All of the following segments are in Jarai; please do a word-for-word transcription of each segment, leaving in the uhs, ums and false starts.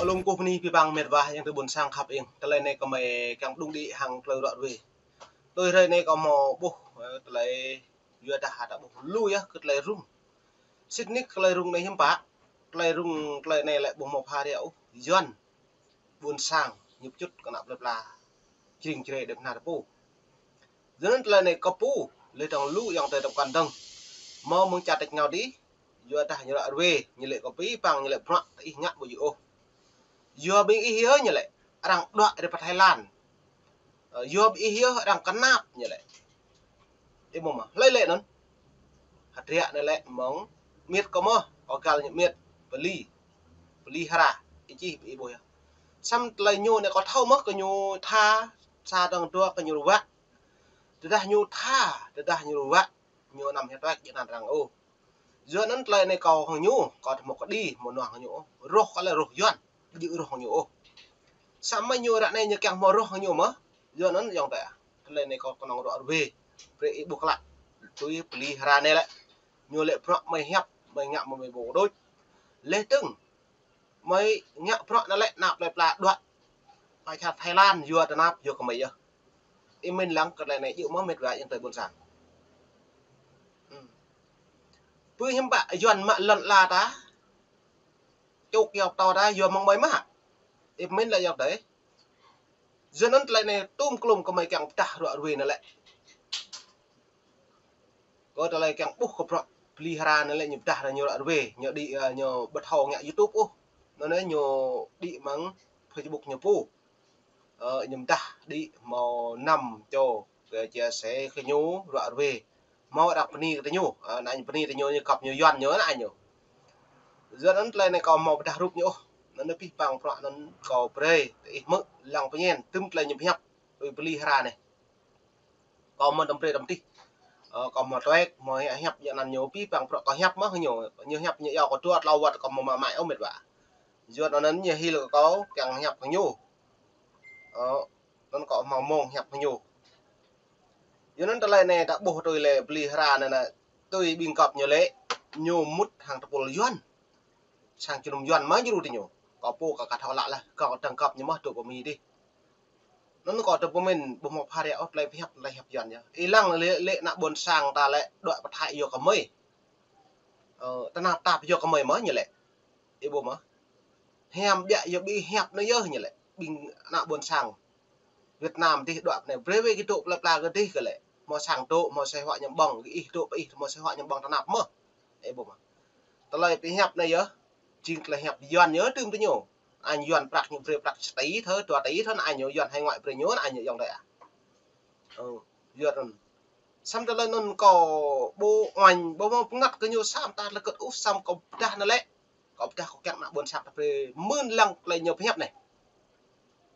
Lŏm kơkuh bơni abih bang met wa ayŏng adơi ƀôn sang khăp ing. Tơlơi anai kơmơi kiăng pơđung đĭ hăng tơlơi ră ruai. Tui hrơi anai kâo hmâo ƀuh, ơ, tơlơi yua dah hơdră ƀuh lu yơh kơ tơlơi rŭng. Sĭt nik tơlơi rŭng anai hiư̆m pă. Tơlơi rŭng tơlơi anai lĕ ƀu hmâo pha ră ôh. Yuan ƀôn sang ñu pơčŭt kơ ană plơi pla jring jrê đơ̆ng hơna tơ pô. Yua anŭn tơlơi anai kơ pô, lĕ dơ̆ng lu ayŏng adơi tơpăn dơ̆ng. Hmâo mơ̆ng čar tač rơngiao adih, yua dah ñu ră ruai, ñu lĕ kơ abih bang ñu lĕ bruă tơ ih ngă ƀu djơ̆ ôh. Yua ƀing ih yơh ñu lĕ, arăng đuaĭ rai pơ Thái Lan. Ơ, yua ƀing ih yơh arăng kơnap ñu lĕ. Ih ƀuh mơ̆, hlơi lĕ anŭn. Hơdră anai lĕ mơ̆ng miet kâo mơ̆, kâo găl ñu miet, pơli. Pơli hra, ih čih ih ƀuh yơh. Samơ̆ tơlơi ñu anai kâo thâo mơ̆ kơ ñu tha, sa dơ̆ng dua kơ ñu ruă. Tơdah ñu tha, tơdah ñu ruă, ñu anăm hơtuač jơnăn arăng ôh. Yua anŭn tơlơi anai kâo hăng ñu, kâo tơ hmâo kơđi, hmâo nuă hăng ñu ôh. Rŏh kâo lĕ rŏh Yuan, ƀu djơ̆ rŏh hăng ñu ôh. Samơ̆ ñu ră anai ñu kiăng hmâo rŏh hăng ñu mơ̆. Yua anŭn ayŏng adơi ah. Tơlơi anai kâo kơnơ̆ng ră ruai. Brơi ih ƀuh klă. Tui pơli hra anai lĕ. Ñu lĕ bruă mơi hiăp, mơi ngă mơi ƀu đôč. Lĕ tơ̆ng mơi ngă bruă anai lĕ ană plơi pla đuaĭ pơ čar Thái Lan yua tơnap yua kơmơi yơh. Ih mĭn lăng kơ tơlơi anai djơ̆ mơ̆ met wa ayŏng adơi ƀôn sang. Hm. Pơ hiư̆m pă Yuan mă lŏn ala ta. Čŏk yua pơtâo ta yua mơ̆ng mơi mă. Ih mĭn lĕ ayŏng adơi. Yua anŭn tơlơi anai tŭm klŭm kơmơi kiăng pơdah ră ruai anai lĕ. Kơ tơlơi kiăng ƀuh kơ bruă pơli hra anai lĕ ñu pơdah ñu ră ruai, ñu đĭ, ơ, ñu ƀu thâo ngă YouTube ôh. Anŭn anai ñu đĭ mơ̆ng Facebook ñu pô. Ơ, ñu pơdah đĭ hmâo năm čô, kơ chia sẻ kơ ñu ră ruai. Hmâo arăng bơni kơ ñu, ơ, anŭn bơni kơ ñu ñu kăp ñu Yuan ñu anŭn ñu. Yua anŭn tơlơi anai kâo hmâo pơdah rup ñu ôh. Anŭn anai abih bang bruă anŭn kâo brơi, tơ ih hmư̆ lăng pơñen, tŭm tơlơi ñu pơhiăp, tui pơli hra anai. Kâo hmâo tơm brơi tơm tih. Ơ, kâo hmâo tuek, hmâo hiăp, hiăp jơnăn ñu abih bang bruă kâo hiăp mơ̆ ñu. Ñu hiăp ñu iâu kâo dua tlâo wơ̆t kâo hmâo mă mai ôh met wa. Yua anŭn ñu hil kơ kâo kiăng hiăp kơ ñu. Ơ, anŭn kâo hmâo mông hiăp kơ ñu. Yua anŭn tơlơi anai ta ƀuh tui lĕ pơli hra anai anai tui ƀing găp ñu lĕ ñu mŭt hăng tơpul Yuan. Sang jơnum Yuan mă jru tơ ñu. Kâo pô kâo ka thâo lă lah, kâo dơ̆ng găp ñu mơ̆ dŏ pơ Mi adih. Anŭn kâo tơ pơmĭn ƀu hmâo pha ră ôh tơlơi pơhiăp tơlơi hiăp Yuan yơh. Ih lăng lĕ, lĕ ană ƀôn sang ta lĕ đuaĭ pơ Thái yua kơmơi. Ơ, tơnap tap yua kơmơi mơ̆ ñu lĕ. Ih ƀuh mơ̆. Hiam biă yua ƀing hiăp anai yơh ñu lĕ. Ƀing ană ƀôn sang Việt Nam adih đuaĭ pơ anai. Brơi wơ̆t gih dŏ plơi pla gih adih kơ lĕ. Hmâo sang dŏ, hmâo asơi huă ñăm ƀơ̆ng, gih dŏ pơ ih, hmâo asơi huă ñăm ƀơ̆ng tơnap mơ̆. Ih ƀuh mơ̆. Tơlơi pơhiăp anai yơh. Jing tơlơi hiăp Yuan yơh tŭm tơ ñu. Añ Yuan prăk ñu brơi prăk sa tỉ thơ, dua tỉ thơ, anŭn añ ñu Yuan hải ngoại brơi ñu, anŭn añ ñu ayŏng adơi ah. Ơ, Yuan anŭn. Samơ̆ tơlơi anŭn kâo ƀu añ, ƀu hmâo pơngăt kơ ñu samơ̆ ta lơkơt ôh samơ̆ kâo pơdah anai lĕ. Kâo pơdah kâo kiăng ană ƀôn sang ta brơi mưn lăng tơlơi ñu pơhiăp anai.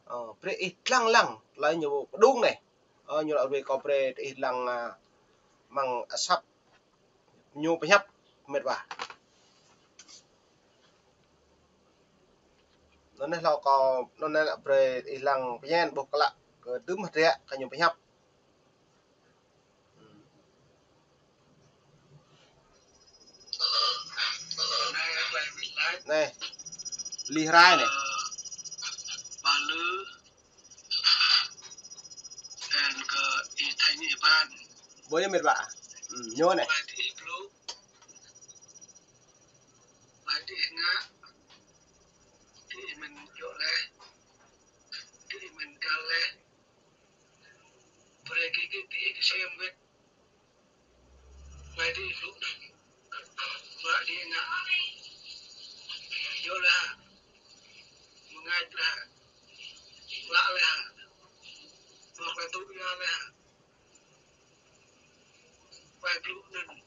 Ơ, brơi ih lăng lăng tơlơi ñu pơđung anai. Ơ, ñu ră ruai kâo brơi ih lăng, ơ, mơ̆ng asăp ñu pơhiăp met wa. Anŭn anai hlâo kâo, anŭn anai lĕ brơi ih lăng pơñen ƀuh klă kơ tŭm hơdră kơ ñu pơhiăp. Anai, pơli hra anai. Ba Lư, dan kơ ih Thanh ih Ban. Ƀuh yơh met wa. Hm, ñu anai. Bai tơ ih blŭ. Bai tơ ih ngă. Tơ ih mĭn djơ̆ laih. Tơ ih mĭn găl laih. Brơi kơ ih, kơ ih kơsem wơ̆t. Bai tơ ih blŭ. Bai tơ ih ngă. Djơ̆ laih. Mơngač laih. Klă laih. Mơ̆ klă tŭ ia laih. Bai blŭ anŭn.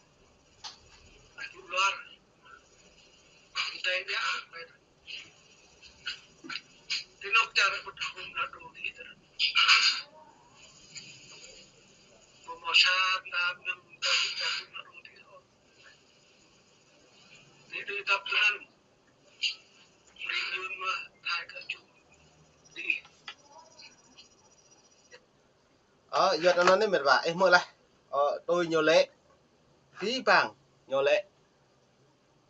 Bai blŭ luar. Bai tơ ih ngă. Bai Ti anŏ čar pơtŭ hŭm ană dong ti tơ. Pơmơsa ta mơnam ta pơtŭ hŭm ană dong ti tơ. Ti tơ tăp tơnăn. Ring đưm mă thai kơ čŭ. Ti. Ơ, yua anŭn anai met wa, ih hmư̆ laih. Ơ, tui ñu lĕ. Abih bang ñu lĕ.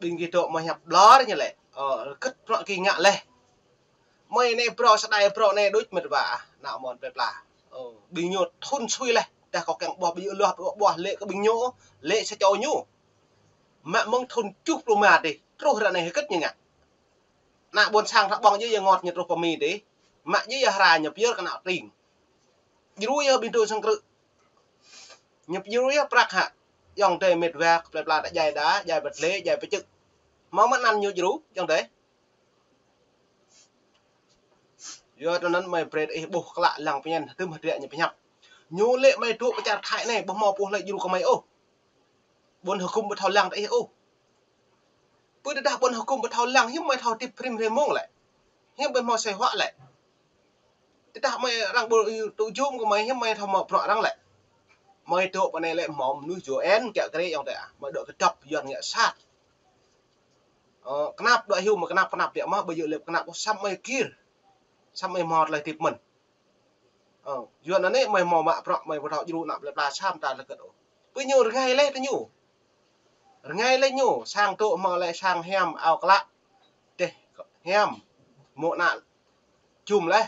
Ƀing gih dŏ mơ̆ hiăp ƀlŏr ñu lĕ. Ơ, kơ̆t bruă gih ngă laih. Mơi anai brŏ sa đai brŏ anai đôč mĕt wa ah, ană mơ̆n plơi pla. Ơ, ƀing ñu thun sui leh, dah kâo kiăng ƀuah ƀing ñu luah ƀuah lĕ kơ ƀing ñu, lĕ sa čô ñu. Mă mơ̆ng thun tơjuh pluh rơma dih, truh ră anai hơget ñu ngă. Ană ƀôn sang tha ƀơ̆ng djơ̆ yơh ngot ñu truh pơ Mi dih. Mă djơ̆ yơh hra ñu pơyơr kơ ană tring. Djru yơh ƀing tŭ sang krư̆. Ñu pơdjru yơh prăk hă. Ayŏng adơi mĕt wa kơ plơi pla ta djai đa, djai pơtlĕ, djai pơčư̆. Hmâo mơ̆n anăn ñu djru, ayŏng adơi. Yua tơ anŭn mơi brơi ih ƀuh klă lăng pơñen hơdôm hơdră ñu pơhiăp. Ñu lĕ mơi dŏ pơ čar Thái anai, ƀu hmâo pô hlơi djru kơ mơi ôh. Ƀôn hơgŭm ƀu thâo lăng tơ ih ôh. Pơ tơdah ƀôn hơgŭm ƀu thâo lăng, hiư̆m mơi thâo tĭp rĭm hrơi mông lĕ. Hiư̆m mơi hmâo sĕ huă lĕ. Tơdah mơi arăng ƀu tŭ jum kơ mơi, hiư̆m mơi thâo mă bruă arăng lĕ. Mơi dŏ pơ anai lĕ hmâo mơnuih U N kiă kriê ayŏng adơi ah. Mơi dŏ kơdŏp Yuan ngă sat. Ơ, kơnăp dŏ hyu mơi kơnăp, kơnăp biă mă, ƀu djơ̆ lĕ kơnăp ôh, samơ̆ mơi gir. Samơ̆ mơi hmâo tơlơi tĭp mơ̆n. Ơ, Yuan anai mơi hmâo mă bruă, mơi ƀu thâo djru ană plơi pla sa mơta lơkơt ôh. Pơ ñu rơngai leh tơ ñu. Rơngai leh ñu, sang dŏ hmâo lĕ sang hiam ao klă. Teh hiam. Mơ̆ ană jum leh.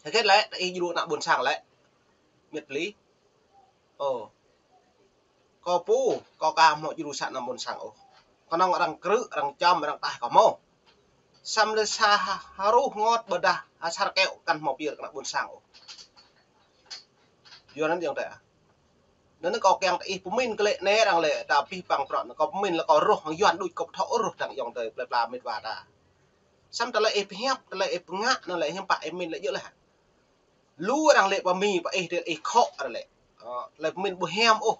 Hơget lĕ, ta ih djru ană ƀôn sang lĕ. Mĕt pli. Ơ. Kâo pô, kâo ka hmâo djru sa ană ƀôn sang ôh. Kơnơ̆ng arăng krư̆, arăng čăm, arăng taih kâo hmâo. Samơ̆ lĕ sa ha-, haruh ngot ƀôdah asar keo kăn hmâo pơyơr kơ ană ƀôn sang ôh. Yua anŭn ayŏng adơi ah. Anŭn kâo kiăng ta ih pơmĭn kơ lĕ anai arăng lĕ ta abih bang bruă anŭn kâo pơmĭn lĕ kâo rŏh hăng Yuan đôč kâo ƀu thâo rŏh dăng ayŏng adơi plơi pla mĕt wa ta. Samơ̆ tơlơi ih pơhiăp, tơlơi ih pơngă anŭn lĕ hiư̆m pă ih mĭn lĕ djơ̆ leh. Lu arăng lĕ pơ Mi pơ ih tơ ih khŏ arăng lĕ. Ơ, tơlơi pơmĭn ƀu hiam ôh.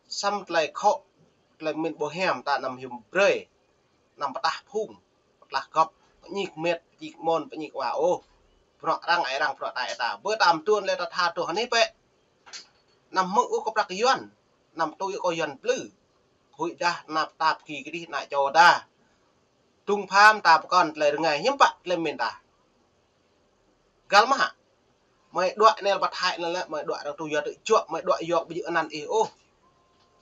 Samơ̆ tơlơi khŏ, tơlơi pơmĭn ƀu hiam ta anăm hiư̆m brơi. Anăm pơtah phung, pơtlah gŏp, pơñik mĕt, pơñik môn, pơñik wa ôh. Bruă arăng ai arăng bruă tai ta. Bơ tam tuôn lĕ ta tha tuh anai pĕ. Anăm hmư̆ ôh kơ prăk Yuan. Anăm tui ôh kơ Yuan plư. Huĭ dah ană pơtap ki kơdih ană čô ta. Dŭng pham ta pơkŏn tơlơi rơngai hiư̆m pă tơlơi mĭn ta. Găl mơ̆ hă? Mơi đuaĭ anai lĕ pơthai anŭn lĕ, mơi đuaĭ arăng tŭ yua tŭ juă, mơi đuaĭ yua ƀu djơ̆ anăn ih ôh.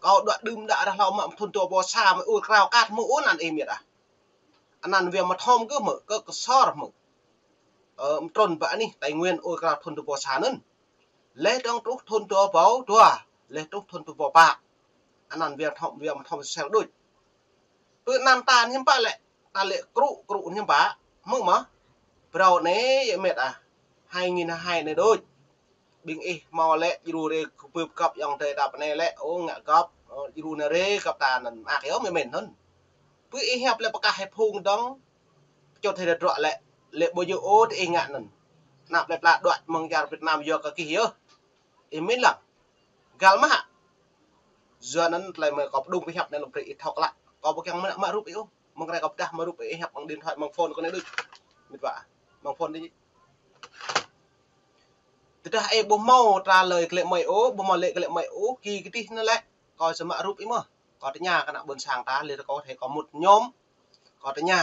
Kâo đuaĭ đưm đă rah hlâo mă thun dua ƀô sa mơi ur krao kat hmư̆ ôh anăn ih mĕt ah. Anăn wia mơthom kơ hmư̆, kơ, kơ sor hmư̆. Ơ, mơtrŭn ƀă anih Tây Nguyên ur krao thun dua ƀô sa anŭn. Leh dơ̆ng truh thun dua ƀô dua, leh truh thun dua ƀô pă. Anăn wia mơthom, wia mơthom sel đôč. Pơ anăn ta hiư̆m pă lĕ, ta lĕ krŭ, krŭ hiư̆m pă, hmư̆ mơ̆. Phrâo anai yơh mĕt ah, hai nghìn hai anai đôč. Ƀing ih hmâo lĕ djru rê kơ bưp gŏp ayŏng adơi ta pơ anai lĕ, ơ, ngă gŏp, ơ, djru anai rê gŏp ta anŭn, mă kơ yơh mơi mĭn anŭn. Pơ ih hiăp lĕ pơkah hĕ phung dơ̆ng, pơčut hĕ tơdruă lĕ, lĕ ƀu djơ̆ ôh tơ ih ngă anŭn. Ană plơi pla đuaĭ mơ̆ng čar Việt Nam yua kơ gih yơh. Ih mĭn lăng. Găl mơ̆ hă? Yua anŭn tơlơi mơi kâo pơdŏng pơhiăp anai lĕ brơi ih thâo klă. Kâo ƀu kiăng mơnă mă rup ih ôh. Mơ̆ng ră kâo pơdah mă rup ih hiăp mơ̆ng điện thoại mơ̆ng phone kâo anai đôč. Mĕt wa. Mơ̆ng phone anai. Tơdah ih ƀu hmâo trả lời kơ lĕ mơi ôh, ƀu hmâo lĕ kơ lĕ mơi ôh, ki kơdih anŭn lĕ. Kâo sơmă rup ih mơ̆. Kâo tơña kơ ană ƀôn sang ta, lĕ kâo thâo kâo mŭt ñŏm. Kâo tơña.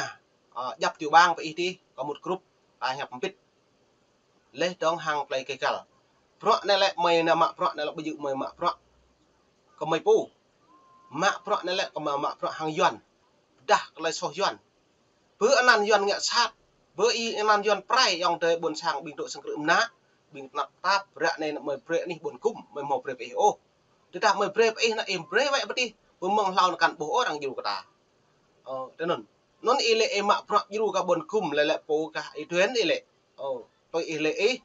Ơ, djăp tiểu bang pơ ih dih, kâo mŭt group. Ta hiăp mbĭt. Leh dơ̆ng hăng tơlơi kơ găl. Bruă anai lĕ mơi anai mă bruă anai lĕ ƀu djơ̆ mơi mă bruă kơ mơi pô. Mă bruă anai lĕ kơ mă, mă bruă hăng Yuan. Pơdah kơ tơlơi soh Yuan. Bơ anăn Yuan ngă sat. Bơ ih anăn Yuan pơrai ayŏng adơi ƀôn sang ƀing dŏ sang krư̆ mơnă. Ƀing tơnap tap ră anai mơi brơi anih ƀôn gŭm, mơi hmâo brơi pơ ih ôh. Tơdah mơi brơi pơ ih anŭn ih brơi wơ̆t pơ tih. Bơ mơ̆ng hlâo anŭn kăn ƀuh ôh arăng djru kơ ta. Ơ, tơ anŭn. Anŭn ih lĕ ih mă bruă djru kơ ƀôn gŭm lĕ lĕ pô kah ih tuen ih lĕ. Ơ, tui ih lĕ ih.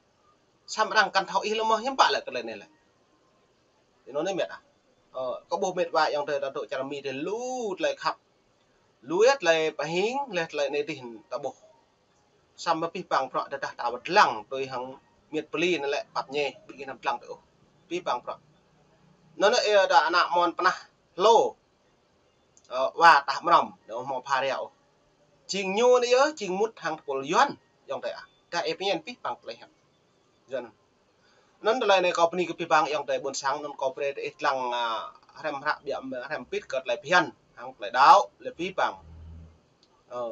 Samơ̆ arăng kăn thâo ih lĕ mơ̆ hiư̆m pă lĕ kơ tơlơi anai lĕ. Tơ anŭn anai mĕt ah. Ơ, kâo ƀuh mĕt wa ayŏng adơi ta dŏ čar Mi dih lu tơlơi khăp. Lu yơh tơlơi pơhing, leh tơlơi anai dih ta ƀuh. Samơ̆ abih bang bruă tơdah ta wơ̆t lăng tui hăng mĕt pli anŭn lĕ pap ñe, ƀing ih anăm lăng tui ôh. Abih bang bruă. Anŭn anai ih ta ană mơ̆n pơnah hlô. Ơ, wa tah mrŏm, anŭn hmâo pha reo. Jing ñu anai yơh, jing mŭt hăng tơpul Yuan, ayŏng adơi ah. Tơdah ih pơñen abih bang tơlơi hiăp. Yuan. Anŭn tơlơi anai kâo bơni kơ abih bang ayŏng adơi ƀôn sang, anŭn kâo brơi tơ ih lăng, a, hrăm hră biă mă, hrăm pit kơ tơlơi phiăn, hăng tơlơi đaŏ, lĕ abih bang. Ơ.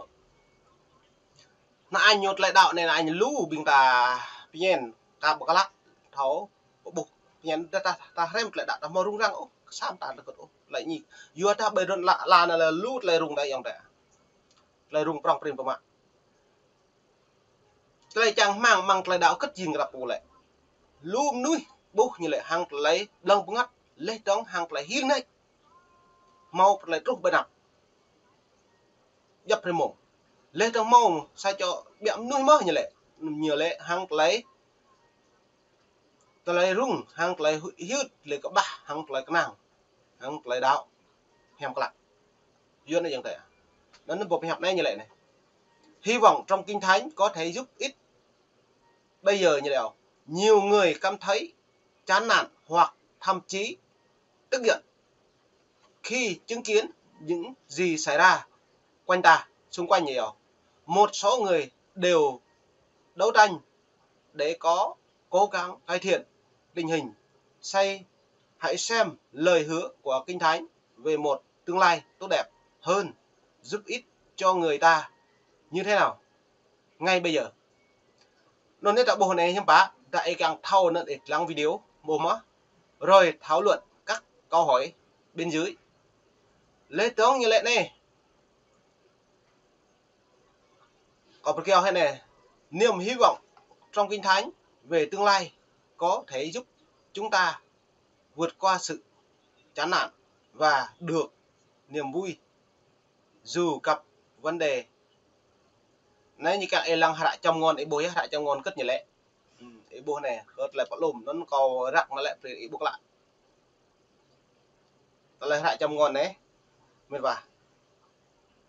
Ană añ ñu tơlơi đaŏ anai, ană añ lu ƀing ta pơñen, ta ƀu klă thâo, ƀuh pơñen ta, ta, ta hrăm tơlơi đaŏ, ta hmâo rŭng răng ôh, kơsam ta lơkơt ôh, tơlơi ñik. Yua ta ƀơi run la, la anai lĕ lu tơlơi rŭng ta ayŏng adơi. Tơlơi rŭng prŏng prin pơmă. Tơlơi čang rơmang mơ̆ng tơlơi đaŏ kơ̆t jing krăp pô lĕ. Lu mơnuih ƀuh ñu lĕ hăng tơlơi ƀlơ̆ng bơngăt, laih dơ̆ng hăng tơlơi hil nač. Hmâo tơlơi truh ƀơi anăp. Djŏp rơmông. Laih dơ̆ng hmâo sa čô ƀiă mơnuih mơ̆ ñu lĕ. Ñu lĕ hăng tơlơi, tơlơi rŭng, hăng tơlơi hu-, hyưt, tơlơi kơƀah, hăng tơlơi kơnang, hăng tơlơi đaŏ hiam klă. Yua anŭn ayŏng adơi. Anŭn anŭn boh pơhiăp anai ñu lĕ anai. Hy vọng trong Kinh Thánh có thể giúp ích. Bây giờ như nào? Nhiều người cảm thấy chán nản hoặc thậm chí tức giận khi chứng kiến những gì xảy ra quanh ta, xung quanh như nào? Một số người đều đấu tranh để có cố gắng cải thiện tình hình. Say, hãy xem lời hứa của Kinh Thánh về một tương lai tốt đẹp hơn, giúp ích cho người ta như thế nào ngay bây giờ. Anŭn anai ta ƀuh anai hiư̆m pă, ta ih kiăng thâo anŭn ih lăng video ƀuh mơ̆. Rồi thảo luận các câu hỏi bên dưới. Laih dơ̆ng ñu lĕ anai. Kâo pơkơyâo hĭ anai, niềm hy vọng trong Kinh Thánh về tương lai có thể giúp chúng ta vượt qua sự chán nản và được niềm vui dù gặp vấn đề. Anai ñu kiăng ih lăng hră Châm ngôn ih ƀuh yơh, hră Châm ngôn kơ̆t ñu lĕ. Ih ƀuh anai, kơ tơlơi pơlŏm, anŭn kâo răk anai lĕ brơi ih ƀuh klă. Tơlơi hră Châm ngôn anai, mĕt wa.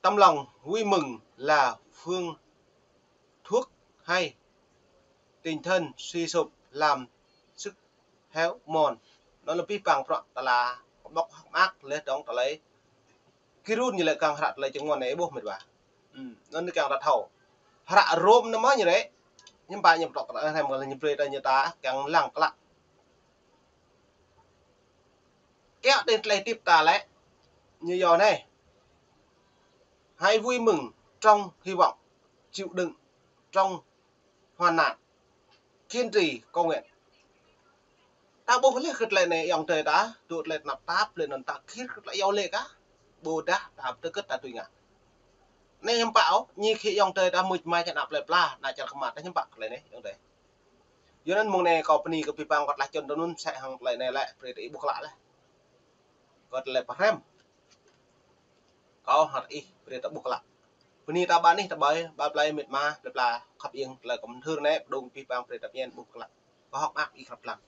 Tấm lòng vui mừng là phương thuốc hay, tinh thần suy sụp làm sức héo mòn. Anŭn lĕ pih păng prŏ tơlơi ƀŏk hŏk mơak laih dơ̆ng tơlơi kơrŭn ñu lĕ kiăng hră tơlơi Châm ngôn anai ƀuh mĕt wa. Anŭn kiăng ta thâo. Hră Rôm anai mơ̆ ñu lĕ. Hiư̆m pă ñu pơtrŏk tơlơi anai mơ̆ ñu brơi ta ñu ta kiăng lăng klă. Kiăo tơlơi tip ta lĕ. Ñu yua anai. Hãy vui mừng trong hy vọng, chịu đựng trong hoạn nạn, kiên trì cầu nguyện. Ta ƀuh laih kơ tơlơi anai ayŏng adơi ta, tŭ tơlơi tơnap tap, tơlơi anŭn ta khĭr kơ tơlơi iâu laĭ kah. Ƀôdah ta tơkơ̆t ta tui ngă. Anai hiư̆m pă ôh, ñu khĭ ayŏng adơi ta mŭt mai čan anăp plơi pla, anăp čar kơmăt, anai hiư̆m pă tơlơi anai ayŏng adơi. Yua anŭn mông anai kâo bơni kơ pih păng kơ tơlơi čun tơ anŭn sĕ hăng tơlơi anai lĕ, brơi ta ih ƀuh klă laih. Kơ tơlơi pơhrăm. Kâo hăt ih brơi ta ƀuh klă. Bơni ta ƀă anih ta ƀai, ƀă plơi mĕt wa, plơi pla khăp iêng tơlơi kơ mơthưr anai, pơdŏng pih păng brơi ta pơñen ƀuh klă. Kâo hŏk mơak ih khăp lăng.